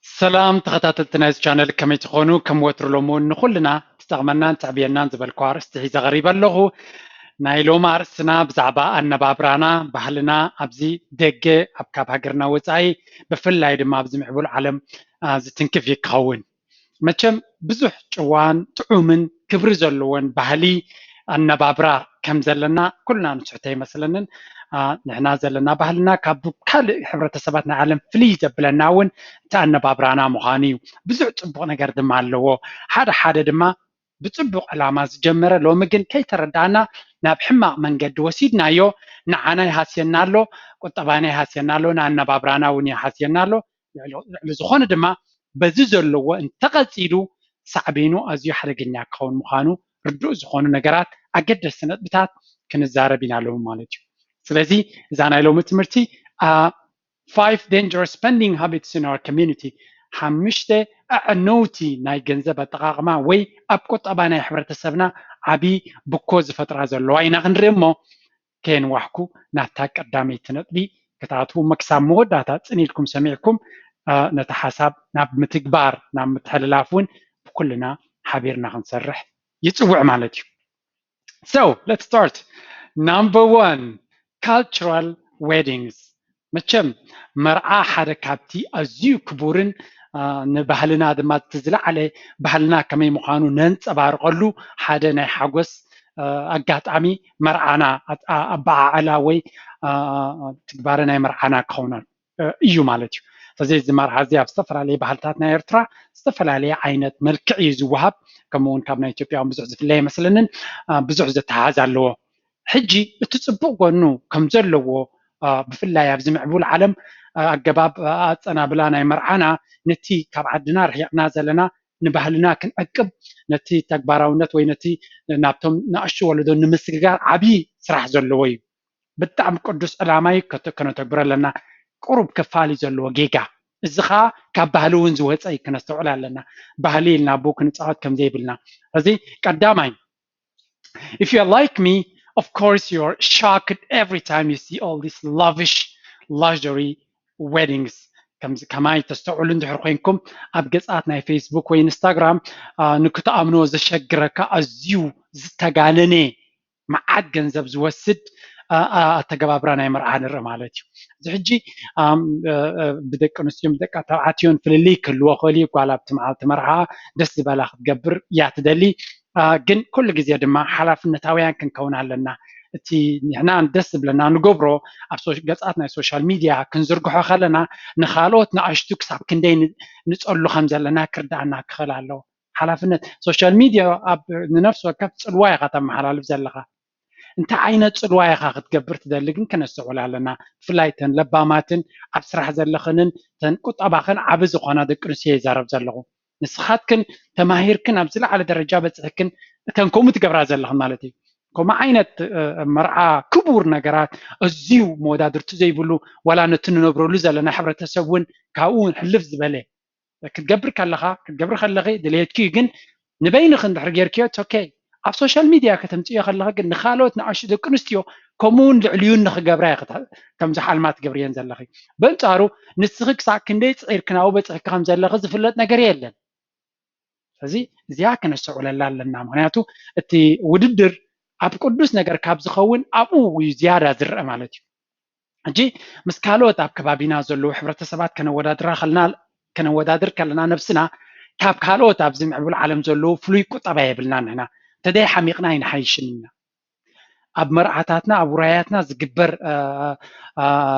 ሰላም ተኸታተልቲ ናይዚ ቻነል፣ ከመይ ትኾኑ? ከም ወትሩ ሎሚ እውን ንኹልና ትጠቕመናን ተዕብየናን ዝበልኩ ኣርእስቲ ሒዘ ቀሪበ ኣለኹ። ናይ ሎሚ ኣርእስትና ብዛዕባ ኣነባብራና፣ ባህልና ኣብዚ ደገ ኣብ ካብ ሃገርና ወፃኢ ብፍላይ ድማ ኣብዚ ምዕቡል ዓለም ዝትንክፍ እዩ ክኸውን። መቸም ብዙሕ ጭዋን ጥዑምን ክብሪ ዘለዎን ባህሊ ኣነባብራ ከም ዘለና ኩልና ንስሕቶ ይመስለንን። ንሕና ዘለና ባህልና ካብ ካልእ ሕብረተሰባት ናይ ዓለም ፍልይ ዘብለና እውን እቲ ኣነባብራና ምዃኑ እዩ። ብዙሕ ፅቡቕ ነገር ድማ ኣለዎ። ሓደ ሓደ ድማ ብፅቡቕ ዕላማ ዝጀመረ ሎሚ ግን ከይተረዳእና ናብ ሕማቕ መንገዲ ወሲድናዮ። ንዓና ይሃስየና ኣሎ፣ ቁጠባና ይሃስየና ኣሎ፣ ንኣነባብራና እውን ይሃስየና ኣሎ። ልዕሊ ዝኾነ ድማ በዚ ዘለዎ እንተቐፂሉ ሳዕቤኑ ኣዝዩ ሓደገኛ ክኸውን ምዃኑ ርዱእ ዝኾኑ ነገራት፣ ኣገደስቲ ነጥብታት ክንዛረብ ኢና ሎሚ ማለት እዩ። ስለዚ እዛ ናይ ሎሚ ትምህርቲ five dangerous spending habits in our community፣ ሓሙሽተ ኣዕነውቲ ናይ ገንዘብ ኣጠቓቕማ ወይ ኣብ ቁጠባ ናይ ሕብረተሰብና ዓብዪ ብኮ ዝፈጥራ ዘለዋ ኢና ክንርኢ እሞ ከየንዋሕኩ ናብታ ቀዳመይቲ ነጥቢ ክትኣትዉ እሞ ክሳብ መወዳእታ ፅን ኢልኩም ሰሚዕኩም ነቲ ሓሳብ ናብ ምትግባር ናብ ምትሕልላፍ እውን ብኩልና ሓቢርና ክንሰርሕ ይፅውዕ ማለት እዩ። So let's start. Number one, cultural weddings. መቸም መርዓ ሓደ ካብቲ ኣዝዩ ክቡርን ንባህልና ድማ እቲ ዝለዓለ ባህልና ከመይ ምዃኑ ነንፀባርቐሉ ሓደ ናይ ሓጎስ ኣጋጣሚ መርዓና ኣበዓዕላ ወይ ትግባረ ናይ መርዓና ክኸውን እዩ ማለት እዩ። ስለዚ እዚ መርዓ እዚ ኣብ ዝተፈላለየ ባህልታት ናይ ኤርትራ ዝተፈላለየ ዓይነት መልክዕ እዩ ዝወሃብ። ከምኡ እውን ካብ ናይ ኢትዮጵያ እውን ብዙሕ ዝፍለ ኣይመስለንን፣ ብዙሕ ዝተሓዝ ኣለዎ። ሕጂ እቲ ፅቡቕ ጎኑ ከም ዘለዎ ብፍላይ ኣብዚ ምዕቡል ዓለም ኣገባብ ኣፀናብላ ናይ መርዓና ነቲ ካብ ዓድና ርሒቕና ዘለና ንባህልና ክንዕቅብ ነቲ ተግባራውነት ወይ ነቲ ናብቶም ንኣሽቱ ወለዶ ንምስግጋር ዓብዪ ስራሕ ዘለዎ እዩ። ብጣዕሚ ቅዱስ ዕላማ እዩ ከነተግብሮ ኣለና። ቁሩብ ክፋል እዩ ዘለዎ ጌጋ። እዚ ከዓ ካብ ባህሊ እውን ዝወፀ እዩ ክነስተውዕል ኣለና። ባህሊ ኢልና ብኡ ክንፃወት ከም ዘይብልና። እዚ ቀዳማይ። If you're like me, of course you're shocked every time you see all these lavish luxury weddings. ከምዚ ከማይ ተስተውዕሉ እንድሕር ኮይንኩም ኣብ ገፃት ናይ ፌስቡክ ወይ ኢንስታግራም ንክትኣምኖ ዘሸግረካ ኣዝዩ ዝተጋነነ መዓት ገንዘብ ዝወስድ ኣተገባብራ ናይ መርዓ ንርኢ ማለት እዩ። እዚ ሕጂ ብደቂ ኣንስትዮን ብደቂ ተባዕትዮን ፍልልይ ክህልዎ ክእል እዩ። ጓል ኣብቲ መዓልቲ መርዓ ደስ ዝበላ ክትገብር እያ ትደሊ። ግን ኩሉ ግዜ ድማ ሓላፍነታውያን ክንከውን ኣለና። እቲ ንሕና ደስ ዝብለና ንገብሮ ኣብ ገፃት ናይ ሶሻል ሚድያ ክንዝርግሖ ከለና ንካልኦት ንኣሽቱ ክሳብ ክንደይ ንፀሉ ከም ዘለና ክርዳእና ክኽእል ኣለዎ። ሓላፍነት ሶሻል ሚድያ ኣብ ንነፍሲ ወከፍ ፅልዋ ኢኻ ተመሓላልፍ ዘለኻ። እንታይ ዓይነት ፅልዋ ኢኻ ክትገብር ትደሊ ግን ከነስተውዕል ኣለና። ብፍላይ ተን ለባማትን ኣብ ስራሕ ዘለኽንን ተን ቁጠባኽን ዓቢ ዝኾና ደቂ ኣንስትዮ ይዛረብ ዘለኹ። ንስኻትክን ተማሂርክን ኣብ ዝለዓለ ደረጃ በፂሕክን እተን ከምኡ ትገብራ ዘለኽን ማለት እዩ። ከምኡ ዓይነት መርዓ ክቡር ነገራት ኣዝዩ መወዳድርቲ ዘይብሉ ዋላ ነቲ ንነብረሉ ዘለና ሕብረተሰብ እውን ካብኡ እውን ሕልፍ ዝበለ ክትገብር ከለኻ ክትገብር ከለኺ ድሌትኪ እዩ። ግን ንበይንኺ እንድሕር ጌርክዮ ኦኬ። ኣብ ሶሻል ሚድያ ከተምፅዮ ከለኺ ግን ንካልኦት ንኣሽቱ ደቂ ኣንስትዮ ከምኡ እውን ልዕልዩን ንክገብራ ከምዚ ሓልማ ትገብርየን ዘለኺ። በንፃሩ ንስኺ ክሳብ ክንደይ ፅዒርኪ ናብኡ በፅሕኪ ከም ዘለኺ ዝፍለጥ ነገር የለን። ስለዚ እዚኣ ክነስተውዕለላ ኣለና። ምክንያቱ እቲ ውድድር ኣብ ቅዱስ ነገር ካብ ዝኸውን ኣብኡ እዩ ዝያዳ ዝረአ ማለት እዩ። ሕጂ ምስ ካልኦት ኣብ ከባቢና ዘለዉ ሕብረተሰባት ከነወዳድራ ከለና ከነወዳድር ከለና ነብስና ካብ ካልኦት ኣብዚ ምዕቡል ዓለም ዘለዉ ፍሉይ ቁጠባ የብልና። ንሕና ተደይ ሓሚቕና ኣይንሓይሽን ኢና። ኣብ መርዓታትና ኣብ ውራያትና ዝግበር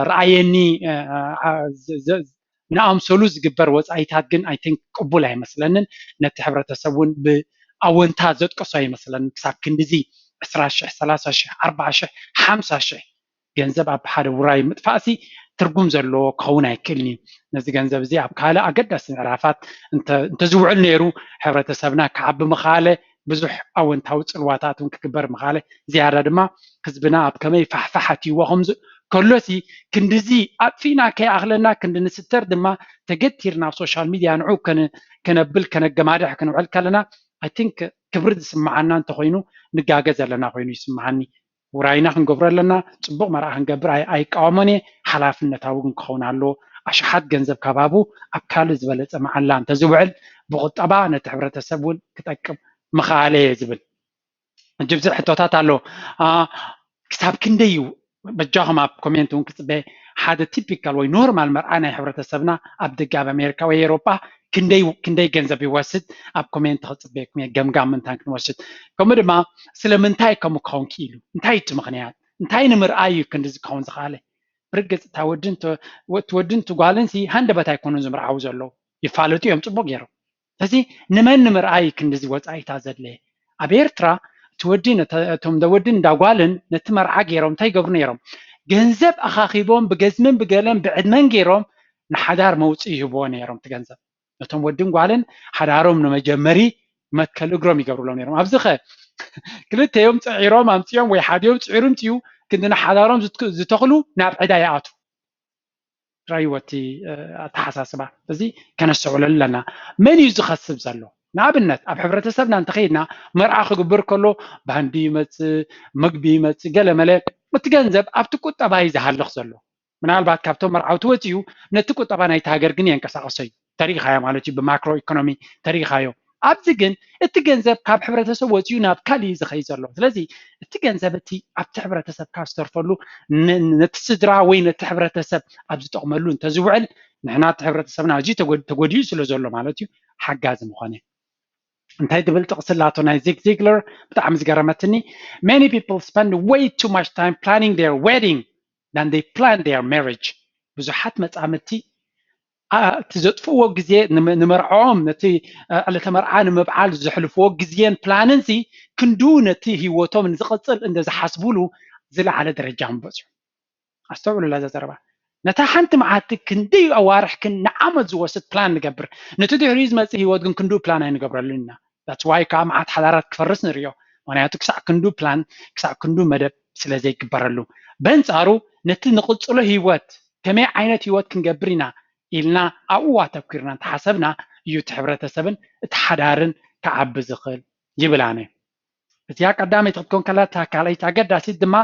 ረኣየኒ ንኣምሰሉ ዝግበር ወፃኢታት ግን ኣይትን ቅቡል ኣይመስለንን። ነቲ ሕብረተሰብ እውን ብኣወንታ ዘጥቀሶ ኣይመስለንን። ክሳብ ክንድዚ ዕስራ ሽሕ፣ ሰላሳ ሽሕ፣ ኣርባዓ ሽሕ፣ ሓምሳ ሽሕ ገንዘብ ኣብ ሓደ ውራይ ምጥፋእሲ ትርጉም ዘለዎ ክኸውን ኣይክእልን እዩ። ነዚ ገንዘብ እዚ ኣብ ካልእ ኣገዳሲ ምዕራፋት እንተዝውዕል ነይሩ ሕብረተሰብና ክዓቢ ምኻለ፣ ብዙሕ ኣወንታዊ ፅልዋታት እውን ክግበር ምኻለ፣ ዝያዳ ድማ ህዝብና ኣብ ከመይ ፋሕፋሕ ኣትይዎ ከሎሲ ክንድዚ ኣጥፊእና ከይኣኽለና ክንዲ ንስተር ድማ ተገቲርና ኣብ ሶሻል ሚድያ ንዑ ከነብል ከነገማድሕ ክንውዕል ከለና ኣይ ቲንክ ክብሪ ዝስምዓና እንተኮይኑ ንጋገ ዘለና ኮይኑ ይስምዓኒ። ውራይና ክንገብሮ ኣለና። ፅቡቕ መርዓ ክንገብር ኣይቃወሞን እየ። ሓላፍነታዊ ግን ክኸውን ኣለዎ። ኣሽሓት ገንዘብ ካብ ሃቡ ኣብ ካልእ ዝበለፀ መዓላ እንተዝውዕል ብቁጠባ ነቲ ሕብረተሰብ እውን ክጠቅም ምኽኣለ እየ ዝብል። እጅ ብዙሕ ሕቶታት ኣሎ። ክሳብ ክንደይ እዩ? በጃኹም ኣብ ኮሜንት እውን ክፅበ። ሓደ ቲፒካል ወይ ኖርማል መርዓ ናይ ሕብረተሰብና ኣብ ደገ ኣብ ኣሜሪካ ወይ ኤሮጳ ክንደይ ክንደይ ገንዘብ ይወስድ? ኣብ ኮሜንት ክፅበየኩም እየ፣ ገምጋም ምንታን ክንወስድ። ከምኡ ድማ ስለምንታይ ከምኡ ክኸውን ክኢሉ? እንታይ እቲ ምኽንያት? እንታይ ንምርኣይ እዩ ክንዲ ዝኸውን ዝኽኣለ? ብርግፅ እታ ወድን ተ- ወ- እቲ ወድን እቲ ጓልን ሲ ሃንደበት ኣይኮኑን ዝምርዓው ዘለዉ፣ ይፋለጡ እዮም ፅቡቅ ገይሮም። ስለዚ ንመን ንምርኣይ ክንድዚ ወፃኢታ ዘድለየ? ኣብ ኤርትራ እቲ ወዲ ነተ- እቶም እንደ ወድን እንዳ ጓልን ነቲ መርዓ ገይሮም እንታይ ይገብሩ ነይሮም? ገንዘብ ኣኻኺቦም ብገዝምን ብገለን ብዕድመን ገይሮም ንሓዳር መውፅኢ ይህብዎ ነይሮም። እቲ ገንዘብ ነቶም ወድን ጓልን ሓዳሮም ንመጀመሪ መትከል እግሮም ይገብሩሎም ነይሮም። ኣብዚ ኸ ክልተዮም ፅዒሮም ኣምፅኦም ወይ ሓዲኦም ፅዒሩ ምፅኡ ክንዲ ንሓዳሮም ዝት- ዝተኽሉ ናብ ዕዳ ይኣቱ። ራይዎ እቲ ኣተሓሳስባ እዚ ከነስተውዕለሉ ኣለና። መን እዩ ዝኸስብ ዘሎ? ንኣብነት ኣብ ሕብረተሰብና እንተኸይድና መርዓ ክግብር ከሎ ባንዲ ይመፅእ፣ ምግቢ ይመፅእ፣ ገለመለ፣ እቲ ገንዘብ ኣብቲ ቁጠባ እዩ ዝሃልኽ ዘሎ። ምናልባት ካብቶም መርዓውቲ ወፂኡ ነቲ ቁጠባ ናይቲ ሃገር ግን የንቀሳቐሶ እዩ። ተሪኢኻዮ ማለት እዩ፣ ብማክሮ ኢኮኖሚ ተሪኢኻዮ። ኣብዚ ግን እቲ ገንዘብ ካብ ሕብረተሰብ ወፂኡ ናብ ካልእ እዩ ዝኸይድ ዘሎ። ስለዚ እቲ ገንዘብ እቲ ኣብቲ ሕብረተሰብ ካብ ዝተርፈሉ ን- ነቲ ስድራ ወይ ነቲ ሕብረተሰብ ኣብ ዝጠቕመሉ እንተዝውዕል ንሕና እቲ ሕብረተሰብና ኣዝዩ ተጎድ- ተጎዲኡ ስለ ዘሎ ማለት እዩ ሓጋዚ ምኾነ። እንታይ ትብል ጥቕሲ ኣላቶ ናይ ዚግ ዚግለር ብጣዕሚ ዝገረመትኒ። Many people spend way too much time planning their wedding than they plan their marriage. ብዙሓት መጻምድቲ እቲ ዘጥፍእዎ ግዜ ንመርዕኦም ነቲ ዕለተ መርዓ ንምብዓል ዘሕልፍዎ ግዜን ፕላንን ሲ ክንድኡ ነቲ ህይወቶም ንዝቕጽል እንደ ዝሓስቡሉ ዝለዓለ ደረጃ ምበጽሑ። ኣስተውዕሉላ እዛ ዘረባ። ነታ ሓንቲ መዓልቲ ክንደይ ኣዋርሕ ክን ንዓመት ዝወስድ ፕላን ንገብር፣ ነቲ ድሕሪኡ ዝመጽእ ህይወት ግን ክንድኡ ፕላን ኣይንገብረሉን ኢና። That's why ከዓ መዓት ሓዳራት ክፈርስ ንርእዮ። ምክንያቱ ክሳዕ ክንዱ ፕላን ክሳዕ ክንዱ መደብ ስለ ዘይግበረሉ፣ በንጻሩ ነቲ ንቕጽሎ ህይወት ከመይ ዓይነት ህይወት ክንገብር ኢና ኢልና ኣብኡ ኣተኲርና እንተሓሰብና እዩ እቲ ሕብረተሰብን እቲ ሓዳርን ክዓቢ ዝኽእል ይብል ኣነ። እዚኣ ቀዳመይቲ ክትኮን ከላ እታ ካልኣይቲ ኣገዳሲት ድማ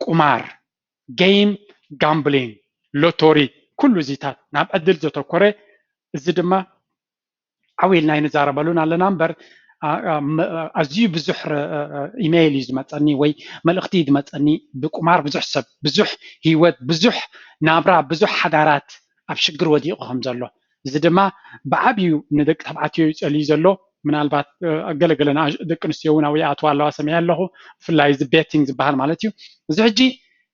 ቁማር፣ ጌም፣ ጋምብሊንግ፣ ሎቶሪ፣ ኩሉ እዚታት ናብ ዕድል ዘተኮረ፣ እዚ ድማ ዓው ኢልና ኣይንዛረበሉን ኣለና እምበር ኣዝዩ ብዙሕ ኢሜይል እዩ ዝመፀኒ ወይ መልእክቲ እዩ ዝመፀኒ ብቁማር ብዙሕ ሰብ ብዙሕ ህይወት ብዙሕ ናብራ ብዙሕ ሓዳራት ኣብ ሽግር ወዲቑ ከም ዘሎ። እዚ ድማ ብዓብዩ ንደቂ ተባዕትዮ እዩ ፀልዩ ዘሎ። ምናልባት ገለገለ ደቂ ኣንስትዮ እውን ኣብኡ ይኣትዋ ኣለዋ ሰሚዐ ኣለኹ። ብፍላይ እዚ ቤቲንግ ዝበሃል ማለት እዩ። እዚ ሕጂ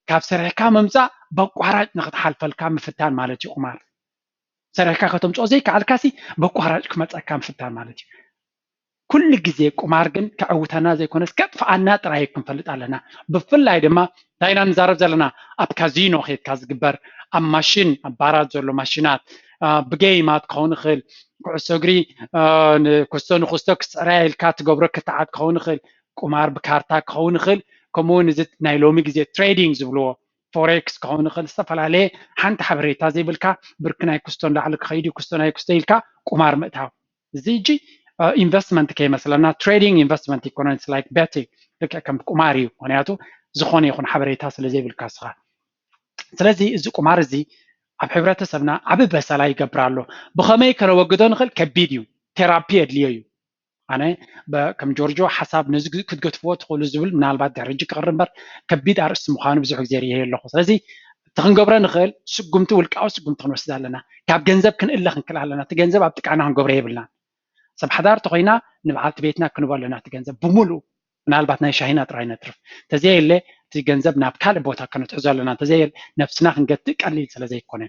ካብ ሰሪሕካ ምምፃእ በቋራጭ ንክትሓልፈልካ ምፍታን ማለት እዩ ቁማር። ሰሪሕካ ከተምፅኦ ዘይከኣልካሲ በቋራጭ ክመፀካ ምፍታን ማለት እዩ። ኩሉ ግዜ ቁማር ግን ከዕውተና ዘይኮነስ ከጥፍኣና ጥራይ ክንፈልጥ ኣለና። ብፍላይ ድማ እንታይ ኢና ንዛረብ ዘለና? ኣብ ካዚኖ ከድካ ዝግበር፣ ኣብ ማሽን ኣብ ባራት ዘሎ ማሽናት፣ ብጌይማት ክኸውን ይኽእል፣ ኩዕሶ እግሪ ንክስቶ ንክስቶ ክስዕረያ ኢልካ ትገብሮ ክትዓት ክኸውን ይኽእል፣ ቁማር ብካርታ ክኸውን ይኽእል፣ ከምኡ እውን እዚ ናይ ሎሚ ግዜ ትሬዲንግ ዝብልዎ ፎሬክስ ክኸውን ይኽእል፣ ዝተፈላለየ ሓንቲ ሓበሬታ ዘይብልካ ብርኪ ናይ ክስቶ ንላዕሊ ክኸይድ እዩ፣ ክስቶ ናይ ክስቶ ኢልካ ቁማር ምእታው። እዚ ሕጂ ኢንቨስትመንት ከይመስለና ትሬዲንግ ኢንቨስትመንት ኣይኮነን፣ like ቤቲንግ ልክዕ ከም ቁማር እዩ። ምክንያቱ ዝኾነ ይኹን ሓበሬታ ስለ ዘይብልካ እስኻ። ስለዚ እዚ ቁማር እዚ ኣብ ሕብረተሰብና ዓቢ በሰላ ይገብር ኣሎ። ብኸመይ ከነወግዶ ንኽእል ከቢድ እዩ፣ ቴራፒ የድልዮ እዩ። ኣነ ከም ጆርጆ ሓሳብ ነዚ ክትገድፍዎ ትኽእሉ ዝብል ምናልባት ድሕሪ ሕጂ ክቕርብ እምበር ከቢድ ኣርእስቲ ምዃኑ ብዙሕ ግዜ ርእየ ኣለኹ። ስለዚ እቲ ክንገብሮ ንኽእል ስጉምቲ ውልቃዊ ስጉምቲ ክንወስድ ኣለና። ካብ ገንዘብ ክንእለ ክንክእል ኣለና። እቲ ገንዘብ ኣብ ጥቃና ክንገብሮ የብልናን። ሰብ ሓዳር ተኾይና ንበዓልቲ ቤትና ክንቦ ኣለና እቲ ገንዘብ ብምሉኡ ምናልባት ናይ ሻሂና ጥራይ ነትርፍ። እንተዘየለ እቲ ገንዘብ ናብ ካልእ ቦታ ከነትሕዞ ኣለና። እንተዘየለ ነብስና ክንገትእ ቀሊል ስለ ዘይኮነ።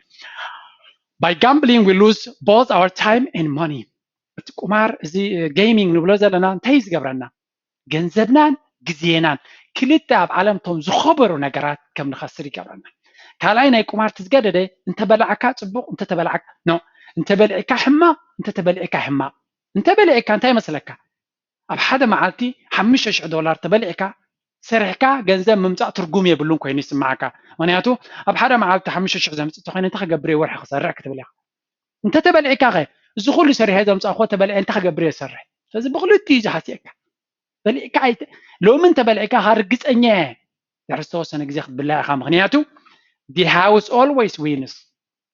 By gambling we lose both our time and money. እቲ ቁማር እዚ ጌሚንግ ንብሎ ዘለና እንታይ እዩ ዝገብረና? ገንዘብናን ግዜናን ክልተ ኣብ ዓለም እቶም ዝኸበሩ ነገራት ከም ንኸስር ይገብረና። ካልኣይ ናይ ቁማር እቲ ዝገደደ እንተበላዕካ ፅቡቕ እንተተበላዕካ no እንተበሊዕካ ሕማቕ እንተተበሊዕካ ሕማቕ። እንተበሊዕካ እንታይ መስለካ? ኣብ ሓደ መዓልቲ ሓሙሽተ ሽሕ ዶላር ተበሊዕካ ሰሪሕካ ገንዘብ ምምፃእ ትርጉም የብሉን ኮይኑ ይስማዓካ። ምክንያቱ ኣብ ሓደ መዓልቲ ሓሙሽተ ሽሕ ዘምፅእ ተኮይነ እንታይ ክገብር እየ ወርሒ ክሰርሕ ክትብል ኢኻ። እንተተበሊዕካ ኸ እዚ ኩሉ ሰሪሐ ዘምፃእኮ ተበሊዐ እንታይ ክገብር እየ ዝሰርሕ? ስለዚ ብክልቲኡ እዩ ዝሃስየካ። በሊዕካ ኣይተ ሎሚ እንተበሊዕካ ርግፀኛ እየ ድሕሪ ዝተወሰነ ግዜ ክትብላዕ ኢኻ። ምክንያቱ the house always wins።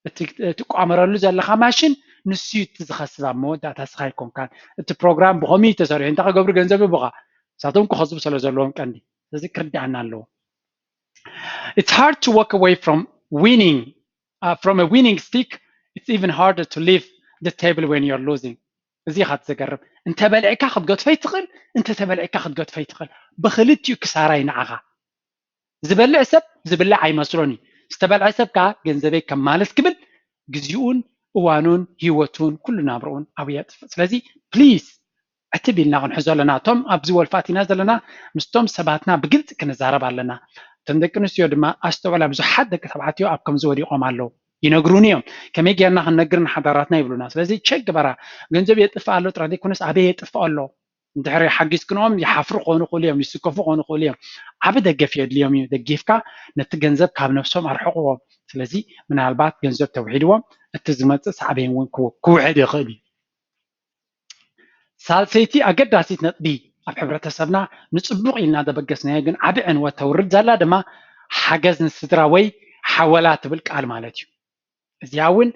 እቲ ትቋመረሉ ዘለካ ማሽን ንሱ እዩ እቲ ዝኸስብ ኣብ መወዳእታ ስኻ ኣይኮንካን። እቲ ፕሮግራም ብኸምኡ እዩ ተሰሪሑ እንታይ ክገብሩ ገንዘብ ይቡኻ ንሳቶም ክኸስቡ ስለ ዘለዎም ቀንዲ ስለዚ ክርዳኣና ኣለዎ። It's hard to walk away from winning uh, from a winning stick. It's even harder to leave the table when you're losing. እዚ ኢኻ ትዘገርም እንተበልዕካ ክትገድፈ ይትኽእል እንተተበልዕካ ክትገድፈ ይትኽእል። ብክልቲኡ ክሳራ እዩ ንዓኻ። ዝበልዕ ሰብ ዝብላዕ ኣይመስሎን እዩ። ዝተበልዐ ሰብ ከዓ ገንዘበይ ከማልስ ክብል ግዜኡን እዋኑን ህይወቱን ኩሉ ናብርኡን ኣብኡ የጥፍእ። ስለዚ ፕሊዝ ዕትብ ኢልና ክንሕዞ ኣለና። እቶም ኣብዚ ወልፋት ኢና ዘለና ምስቶም ሰባትና ብግልፂ ክንዛረብ ኣለና። እቶም ደቂ ኣንስትዮ ድማ ኣስተውዕላ፣ ብዙሓት ደቂ ተባዕትዮ ኣብ ከምዚ ወዲቖም ኣለዉ። ይነግሩኒ እዮም። ከመይ ጌርና ክንነግር ንሓዳራትና ይብሉና። ስለዚ ቸክ ግበራ። ገንዘብ የጥፍእ ኣሎ ጥራይ ዘይኮነስ ኣበይ የጥፍእ ኣሎ። እንድሕር ሓጊዝክንኦም ይሓፍሩ ክኾኑ ይኽእሉ እዮም፣ ይስከፉ ክኾኑ ይኽእሉ እዮም። ዓቢ ደገፍ የድልዮም እዩ። ደጊፍካ ነቲ ገንዘብ ካብ ነብሶም ኣርሕቕዎም። ስለዚ ምናልባት ገንዘብ ተውሒድዎም እቲ ዝመጽእ ሳዕቤን እውን ክው- ክውሕድ ይኽእል እዩ። ሳልሰይቲ ኣገዳሲት ነጥቢ ኣብ ሕብረተሰብና ንጽቡቕ ኢልና ዘበገስናዮ ግን ዓቢ ዕንወት ተውርድ ዘላ ድማ ሓገዝ ንስድራ ወይ ሓወላ ትብል ቃል ማለት እዩ። እዚኣ እውን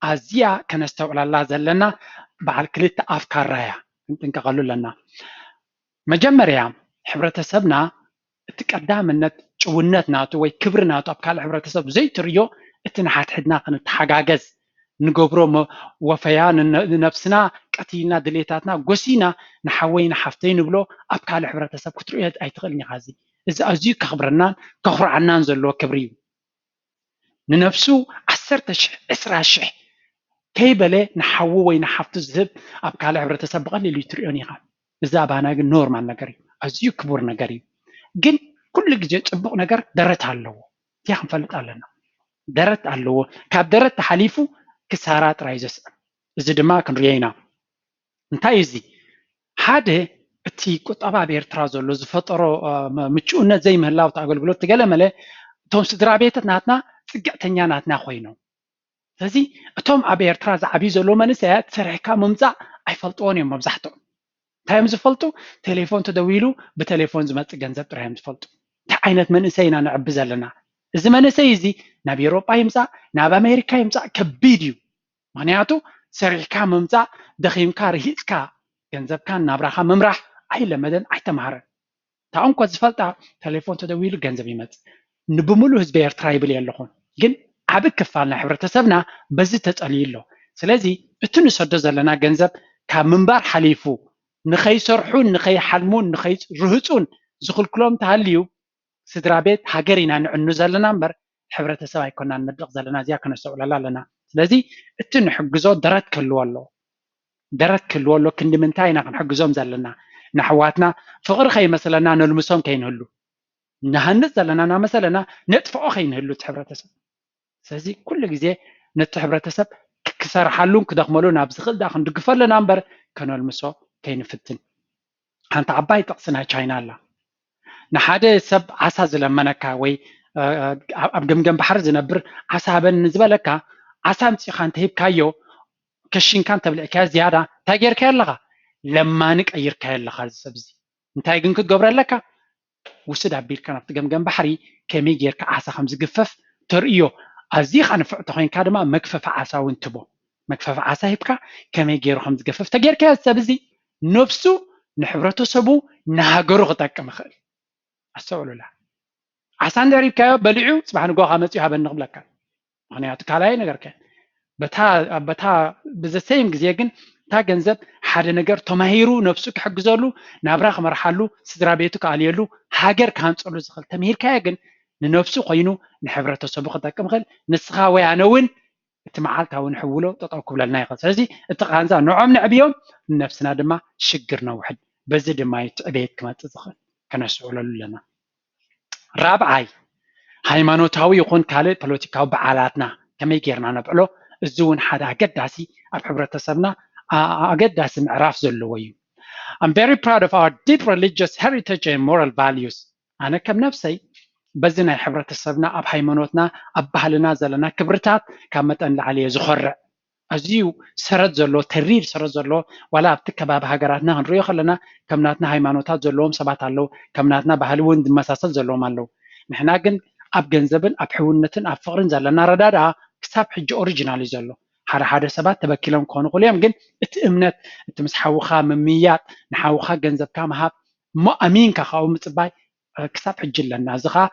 ኣዝያ ከነስተውዕላላ ዘለና በዓል ክልተ ኣፍ ካራ እያ፣ ክንጥንቀቐሉ ኣለና። መጀመርያ ሕብረተሰብና እቲ ቀዳምነት ጭውነት ናቱ ወይ ክብሪ ናቱ ኣብ ካልእ ሕብረተሰብ ዘይትርእዮ እቲ ንሓድሕድና ክንተሓጋገዝ ንገብሮ መ- ወፈያ ንነ- ንነብስና ቀቲልና ድሌታትና ጎሲና ንሓወይ ንሓፍተይ ንብሎ ኣብ ካልእ ሕብረተሰብ ክትርእዮ ኣይትኽእልን ኢኻ። እዚ እዚ ኣዝዩ ከኽብረናን ከኹርዓናን ዘለዎ ክብሪ እዩ። ንነብሱ ዓሰርተ ሽሕ ዕስራ ሽሕ ከይበለ ንሓዉ ወይ ንሓፍቱ ዝህብ ኣብ ካልእ ሕብረተሰብ ብቐሊሉ ይትርእዮን ኢኻ። እዚ ኣባና ግን ኖርማል ነገር እዩ፣ ኣዝዩ ክቡር ነገር እዩ። ግን ኩሉ ግዜ ጽቡቕ ነገር ደረት ኣለዎ። እዚኣ ክንፈልጥ ኣለና። ደረት ኣለዎ። ካብ ደረት ተሓሊፉ ክሳራ ጥራይ ዘስዕብ። እዚ ድማ ክንርእዮ ኢና። እንታይ እዩ እዚ? ሓደ እቲ ቁጠባ ኣብ ኤርትራ ዘሎ ዝፈጠሮ ምቹእነት ዘይምህላው እቲ ኣገልግሎት ትገለ መለ እቶም ስድራ ቤታት ናትና ጽግዕተኛ ናትና ኮይኖም ስለዚ እቶም ኣብ ኤርትራ ዝዓብዩ ዘለዉ መንእሰያት ሰሪሕካ ምምፃእ ኣይፈልጥዎን እዮም መብዛሕትኦም። እንታይ እዮም ዝፈልጡ? ቴሌፎን ተደዊሉ ብቴሌፎን ዝመፅእ ገንዘብ ጥራይ እዮም ዝፈልጡ። እንታይ ዓይነት መንእሰይ ኢና ነዕቢ ዘለና? እዚ መንእሰይ እዚ ናብ ኤሮጳ ይምፃእ ናብ ኣሜሪካ ይምፃእ ከቢድ እዩ። ምክንያቱ ሰሪሕካ ምምፃእ ደኺምካ ርሂፅካ ገንዘብካን ናብራኻ ምምራሕ ኣይለመደን ኣይተምሃረን። እታ እንኮ ዝፈልጣ ቴሌፎን ተደዊሉ ገንዘብ ይመፅእ ንብምሉእ ህዝቢ ኤርትራ ይብል የለኹን ግን ዓብ ክፋል ናይ ሕብረተሰብና በዚ ተፀልዩ ኣሎ። ስለዚ እቲ ንሰዶ ዘለና ገንዘብ ካብ ምንባር ሓሊፉ ንኸይሰርሑን ንኸይሓልሙን ንኸይርህፁን ዝኽልክሎም ተሃልዩ ስድራ ቤት ሃገር ኢና ንዕኑ ዘለና እምበር ሕብረተሰብ ኣይኮናን ንድቕ ዘለና እዚኣ ክነስተውዕለላ ኣለና። ስለዚ እቲ ንሕግዞ ደረት ክህልዎ ኣለዎ። ደረት ክህልዎ ኣሎ ክንዲ ምንታይ ኢና ክንሕግዞም ዘለና ንኣሕዋትና ፍቕሪ ከይመስለና ነልምሶም ከይንህሉ ንሃንፅ ዘለና እናመሰለና ነጥፍኦ ከይንህሉ እቲ ሕብረተሰብ ስለዚ ኩሉ ግዜ ነቲ ሕብረተሰብ ክሰርሓሉን ክደኽመሉን ኣብ ዝኽእል ዳ ክንድግፎ ኣለና እምበር ከነልምሶ ከይንፍትን ሓንቲ ዓባይ ጥቕሲ ናይ ቻይና ኣላ ንሓደ ሰብ ዓሳ ዝለመነካ ወይ ኣብ ገምገም ባሕሪ ዝነብር ዓሳ ሃበኒ ዝበለካ ዓሳ ኣምፂእኻ እንተሂብካዮ ከሺንካ እንተብልዕካዮ ዝያዳ እንታይ ጌርካዮ ኣለኻ ለማኒ ቀይርካዮ ኣለኻ እዚ ሰብ እዚ እንታይ ግን ክትገብሮ ኣለካ ውስድ ኣቢልካ ናብቲ ገምገም ባሕሪ ከመይ ጌርካ ዓሳ ከም ዝግፈፍ ተርእዮ ኣዚኻ ንፍዕ ተኮይንካ ድማ መግፈፊ ዓሳ እውን ትቦ መግፈፊ ዓሳ ሂብካ ከመይ ገይሩ ከም ዝገፍፍ ተጌርካዮ ሰብ እዚ ነብሱ ንሕብረተሰቡ ንሃገሩ ክጠቅም ይኽእል ኣስተውዕሉላ ዓሳ እንድሕር ሂብካዮ በሊዑ ፅባሕ ንጎኻ መፅኡ ሃበኒ ክብለካ ምክንያቱ ካልኣይ ነገር ከ በታ በታ ብዘሰይም ግዜ ግን እታ ገንዘብ ሓደ ነገር ተማሂሩ ነብሱ ክሕግዘሉ ናብራ ክመርሓሉ ስድራ ቤቱ ክኣልየሉ ሃገር ክሃንፀሉ ዝኽእል ተምሂርካዮ ግን ንነብሱ ኮይኑ ንሕብረተሰቡ ክጠቅም ይኽእል ንስኻ ወይ ኣነ እውን እቲ መዓልታዊ ንሕውሎ ጠጠው ክብለልና ይኽእል ስለዚ እቲ ቃንዛ ንዖም ንዕብዮም ንነብስና ድማ ሽግር ነውሕድ በዚ ድማ እዩ ትዕቤት ክመፅእ ዝኽእል ከነስተውዕለሉ ኣለና ራብዓይ ሃይማኖታዊ ይኹን ካልእ ፖለቲካዊ በዓላትና ከመይ ጌርና ነብዕሎ እዚ እውን ሓደ ኣገዳሲ ኣብ ሕብረተሰብና ኣገዳሲ ምዕራፍ ዘለዎ እዩ I'm very proud of our deep religious heritage and moral values ኣነ ከም ነብሰይ በዚ ናይ ሕብረተሰብና ኣብ ሃይማኖትና ኣብ ባህልና ዘለና ክብርታት ካብ መጠን ላዕሊ እየ ዝኾርዕ ኣዝዩ ሰረት ዘለዎ ተሪር ሰረት ዘለዎ ዋላ ኣብቲ ከባቢ ሃገራትና ክንሪኦ ከለና ከም ናትና ሃይማኖታት ዘለዎም ሰባት ኣለዉ ከም ናትና ባህሊ እውን ዝመሳሰል ዘለዎም ኣለዉ ንሕና ግን ኣብ ገንዘብን ኣብ ሕውነትን ኣብ ፍቕርን ዘለና ረዳድኣ ክሳብ ሕጂ ኦሪጂናል እዩ ዘሎ። ሓደ ሓደ ሰባት ተበኪሎም ክኾኑ ይኽእሉ እዮም፣ ግን እቲ እምነት፣ እቲ ምስ ሓውኻ ምምይያጥ፣ ንሓውኻ ገንዘብካ ምሃብ፣ እሞ ኣሚንካ ካብኡ ምፅባይ ክሳብ ሕጂ ኣለና። እዚ ኸዓ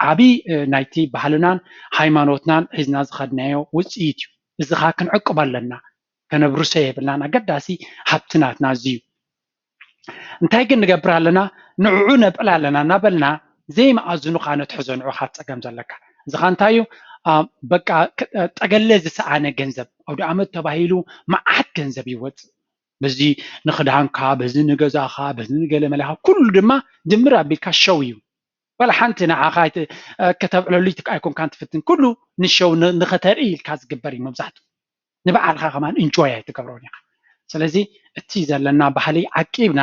ዓብዪ ናይቲ ባህልናን ሃይማኖትናን ሒዝና ዝኸድናዮ ውፅኢት እዩ። እዚ ኸዓ ክንዕቅቦ ኣለና፣ ከነብርሶ የብልናን። ኣገዳሲ ሃብቲ ናትና እዚ እዩ። እንታይ ግን ንገብር ኣለና? ንዕዑ ነብዕል ኣለና እናበልና ዘይመኣዝኑ ኸዓ ነትሕዞ፣ ንዑ ኸዓ ጸገም ዘለካ። እዚ ኸዓ እንታይ እዩ? በቃ ጠገለ ዝሰኣነ ገንዘብ፣ ኣውደ ዓመት ተባሂሉ መዓት ገንዘብ ይወፅእ። በዚ ንኽዳንካ፣ በዚ ንገዛኻ፣ በዚ ንገለ መለኻ፣ ኩሉ ድማ ድምር ኣቢልካ ሸው እዩ። ዋላ ሓንቲ ንዓኻ ከተብዕለሉ ኣይኮንካን ትፍትን፣ ኩሉ ንሸው ንኸተርኢ ኢልካ ዝግበር እዩ መብዛሕትኡ። ንባዕልኻ ከማን ኢንጆይ ኣይትገብሮን ኢኻ። ስለዚ እቲ ዘለና ባህሊ ዓቂብና፣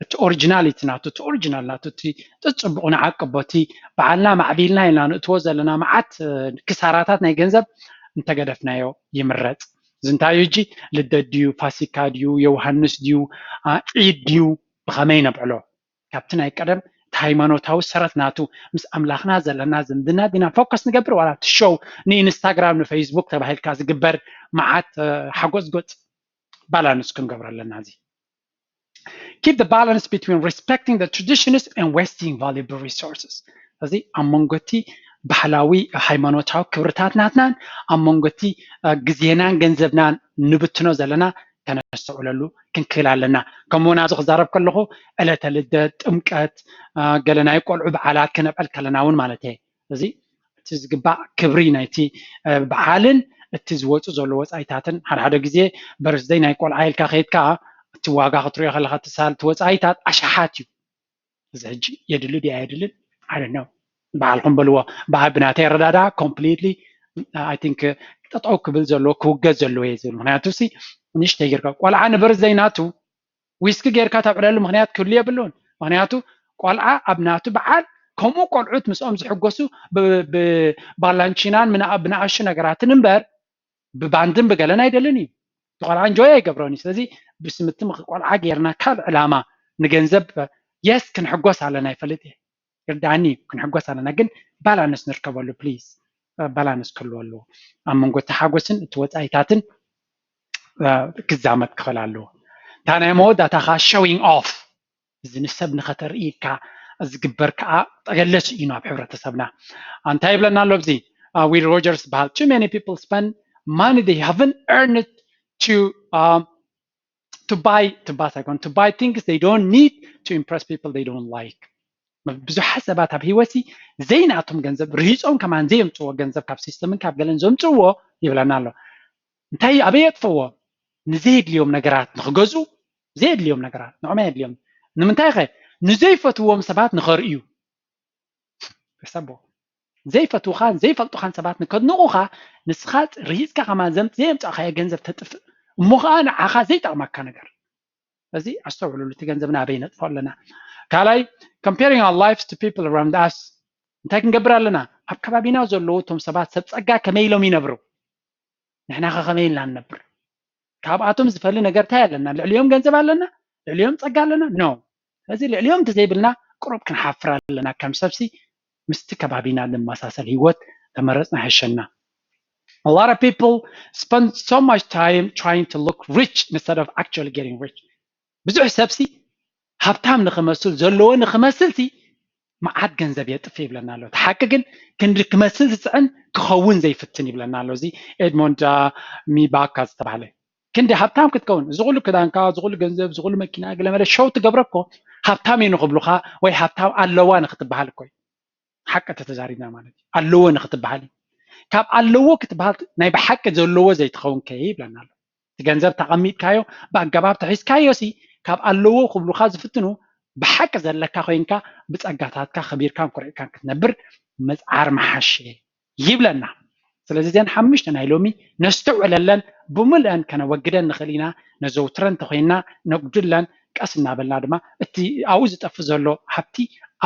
እቲ ኦሪጂናሊቲ ናቱ፣ እቲ ኦሪጂናል ናቱ፣ እቲ ጽቡቕ ንዓቅቦ፣ እቲ ባዕልና ማዕቢልና ኢልና ንእትዎ ዘለና መዓት ክሳራታት ናይ ገንዘብ እንተገደፍናዮ ይምረጽ። እዚ እንታይ እዩ ሕጂ? ልደት ድዩ? ፋሲካ ድዩ? ዮውሃንስ ድዩ? ዒድ ድዩ? ብኸመይ ነብዕሎ? ካብቲ ናይ ቀደም እቲ ሃይማኖታዊ ሰረት ናቱ ምስ ኣምላኽና ዘለና ዝምድና ዲና ፎከስ ንገብር፣ ዋላ እቲ ሾው ንኢንስታግራም ንፌስቡክ ተባሂልካ ዝግበር መዓት ሓጎጽጎጽ ባላንስ ክንገብሮ ኣለና። እዚ keep the balance between respecting the traditions and wasting valuable resources። እዚ ኣብ መንጎ እቲ ባህላዊ ሃይማኖታዊ ክብርታት ናትናን ኣብ መንጎ እቲ ግዜናን ገንዘብናን ንብትኖ ዘለና ከነስተውዕለሉ ክንክእል ኣለና። ከምኡ እውን ኣብዚ ክዛረብ ከለኹ ዕለተ ልደት፣ ጥምቀት፣ ገለ ናይ ቆልዑ በዓላት ክነብዕል ከለና እውን ማለት እየ። እዚ እቲ ዝግባእ ክብሪ ናይቲ በዓልን እቲ ዝወፁ ዘሎ ወፃኢታትን፣ ሓደ ሓደ ግዜ በርስደይ ናይ ቆልዓ ኢልካ ከይድካ እቲ ዋጋ ክትሪኦ ከለካ እቲ ሳል እቲ ወፃኢታት ኣሽሓት እዩ። እዚ ሕጂ የድሊ ድያ የድልን? I don't know። በዓልኩም በልዎ። ብናተይ ኣረዳዳ ኮምፕሊትሊ I think ጠጠው ክብል ዘለዎ ክውገዝ ዘለዎ እየ ዝብል። ምክንያቱ ሲ ንእሽተይ ጌርካ ቆልዓ ንበርዝደይ ናቱ ዊስኪ ጌርካ ተብዕለሉ ምክንያት ክህሉ የብሉን። ምክንያቱ ቆልዓ ኣብ ናቱ በዓል ከምኡ ቆልዑት ምስኦም ዝሕጎሱ ብባላንቺናን ብንኣሽቱ ነገራትን እምበር ብባንድን ብገለን ኣይደልን እዩ። እቲ ቆልዓ እንጆይ ኣይገብሮን እዩ። ስለዚ ብስምቲ ቆልዓ ጌርና ካልእ ዕላማ ንገንዘብ የስ ክንሕጎስ ኣለና ይፈልጥ እየ። ይርዳእኒ እዩ፣ ክንሕጎስ ኣለና፣ ግን ባላንስ ንርከበሉ ፕሊዝ። ባላንስ ክህልዎ ኣለዎ። ኣብ መንጎ እቲ ሓጎስን እቲ ወፃኢታትን ክዛመድ ክኽእል ኣለዎ። እታ ናይ መወዳእታ ከዓ ሸዊንግ ኦፍ፣ እዚ ንሰብ ንኸተርኢ ኢልካ ዝግበር ከዓ ጠገለስ እዩ ናብ ሕብረተሰብና። እንታይ ይብለና ኣሎ ኣብዚ? ዊል ሮጀርስ ዝበሃል, too many people spend money they haven't earned to to buy to buy ኣይኮን to buy things they don't need to impress people they don't like። ብዙሓት ሰባት ኣብ ህይወት ዘይናቶም ገንዘብ ርሂፆም ከማን ዘየምፅዎ ገንዘብ ካብ ሲስተምን ካብ ገለን ዘምፅዎ ይብለና ኣሎ። እንታይ ኣበይ የጥፍዎ? ንዘየድልዮም ነገራት ንክገዝኡ፣ ዘየድልዮም ነገራት ንዕማ የድልዮም። ንምንታይ ኸ? ንዘይፈትዎም ሰባት ንኸርእዩ። ሰቦ ዘይፈትውኻን ዘይፈልጡኻን ሰባት ንከድንቑኻ፣ ንስኻ ርሂፅካ ከማን ዘምፅ ዘየምፃእኻዮ ገንዘብ ተጥፍእ፣ እሞ ኸዓ ንዓኻ ዘይጠቕመካ ነገር። እዚ ኣስተውዕሉሉ፣ እቲ ገንዘብ ናበይ ነጥፎ ኣለና። ካልኣይ, comparing our lives to people around us። እንታይ ክንገብር ኣለና? ኣብ ከባቢና ዘለዉ እቶም ሰባት ሰብ ፀጋ ከመይ ኢሎም ይነብሩ? ንሕና ከ ከመይ ኢልና ንነብር? ካብኣቶም ዝፈሊ ነገር እንታይ ኣለና? ልዕሊኦም ገንዘብ ኣለና? ልዕሊኦም ፀጋ ኣለና? ኖ። ስለዚ ልዕሊኦም እንተዘይብልና ቁሩብ ክንሓፍር ኣለና። ከም ሰብሲ ምስቲ ከባቢና ዝመሳሰል ህይወት ተመረፅና ይሕሸና። A lot of people spend so much time trying to look rich instead of actually getting rich. ብዙሕ ሰብሲ ሃብታም ንክመስል ዘለዎ ንክመስልሲ መዓት ገንዘብ የጥፍ ይብለና ኣሎ። እቲ ሓቂ ግን ክንዲ ክመስል ዝፅዕን ክኸውን ዘይፍትን ይብለና ኣሎ። እዚ ኤድሞንድ ሚባካ ዝተባህለ ክንዲ ሃብታም ክትከውን እዚ ኩሉ ክዳንካ፣ እዚ ኩሉ ገንዘብ፣ እዚ ኩሉ መኪና፣ ገለመለ ሸው ትገብረ እኮ ሃብታም እዩ ንክብሉካ ወይ ሃብታም ኣለዋ ንክትበሃል እኮ እዩ። ሓቂ ተተዛሪብና ማለት እዩ። ኣለዎ ንክትበሃል እዩ። ካብ ኣለዎ ክትበሃል ናይ ብሓቂ ዘለዎ ዘይትኸውን ከ ይብለና ኣሎ። እቲ ገንዘብ ተቐሚጥካዮ ብኣገባብ ተሒዝካዮ ሲ ካብ ኣለዎ ክብሉካ ዝፍትኑ ብሓቂ ዘለካ ኮይንካ ብፀጋታትካ ከቢርካን ኩሪዕካን ክትነብር ምፅዓር ምሓሸ ይብለና። ስለዚ እዘን ሓሙሽተ ናይ ሎሚ ነስተውዕለለን፣ ብምልአን ከነወግደን ንኽእል ኢና። ነዘውትረን እንተኮይንና ነጉድለን፣ ቀስ እናበልና ድማ እቲ ኣብኡ ዝጠፍእ ዘሎ ሃብቲ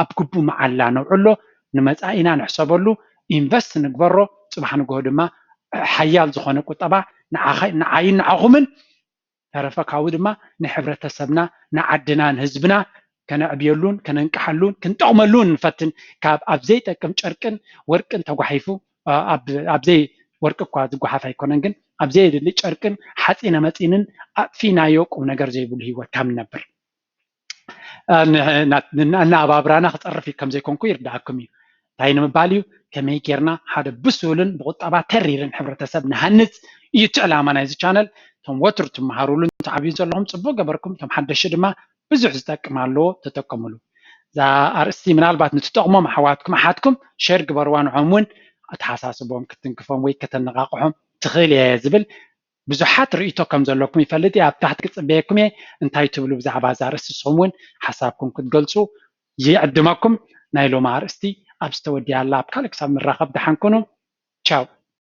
ኣብ ግቡእ መዓላ ነውዕሎ፣ ንመፃኢና ንሕሰበሉ፣ ኢንቨስት ንግበሮ። ፅባሕ ንግሆ ድማ ሓያል ዝኾነ ቁጠባ ንዓይን ንዓኹምን ተረፈ ካብኡ ድማ ንሕብረተሰብና ንዓድና ንህዝብና ከነዕብየሉን ከነንቅሓሉን ክንጠቕመሉን ንፈትን። ካብ ኣብ ዘይጠቅም ጨርቅን ወርቅን ተጓሒፉ ኣብ ዘይጠቅም ወርቂ እኳ ዝጓሓፍ ኣይኮነን፣ ግን ኣብ ዘየድሊ ጨርቅን ሓፂነ መፂንን ኣጥፊናዮ ቁም ነገር ዘይብሉ ህይወት ካብ ንነብር፣ እ፣ ን-፣ ና-፣ ን-፣ ኣነባብራና ክፀርፍ እዩ ከም ዘይኮንኩ ይርዳእኩም እዩ። እንታይ ንምባል እዩ? ከመይ ጌርና ሓደ ብሱልን ብቁጠባ ተሪርን ሕብረተሰብ ንሃንፅ እዩ እቲ ዕላማ ናይዚ ቻነል። እቶም ወትሩ ትመሃሩሉን ትዓብዩን ዘለኹም ፅቡቅ ገበርኩም። እቶም ሓደሽቲ ድማ ብዙሕ ዝጠቅም ኣለዎ፣ ተጠቀሙሉ። እዛ ኣርእስቲ ምናልባት ንትጠቕሞም ኣሕዋትኩም ኣሓትኩም ሸር ግበርዋ፣ ንዖም እውን ኣተሓሳስቦም ክትንክፎም ወይ ከተነቃቅሖም ትኽእል እየ ዝብል ብዙሓት ርእይቶ ከም ዘለኩም ይፈልጥ እየ። ኣብ ታሕቲ ክጽበየኩም እየ። እንታይ ትብሉ ብዛዕባ እዛ ኣርእስቲ? ንስኹም እውን ሓሳብኩም ክትገልጹ ይዕድመኩም። ናይ ሎሚ ኣርእስቲ ኣብ ዝተወድያ ኣላ። ኣብ ካልእ ክሳብ ንራኸብ ደሓን ኩኑ። ቻው።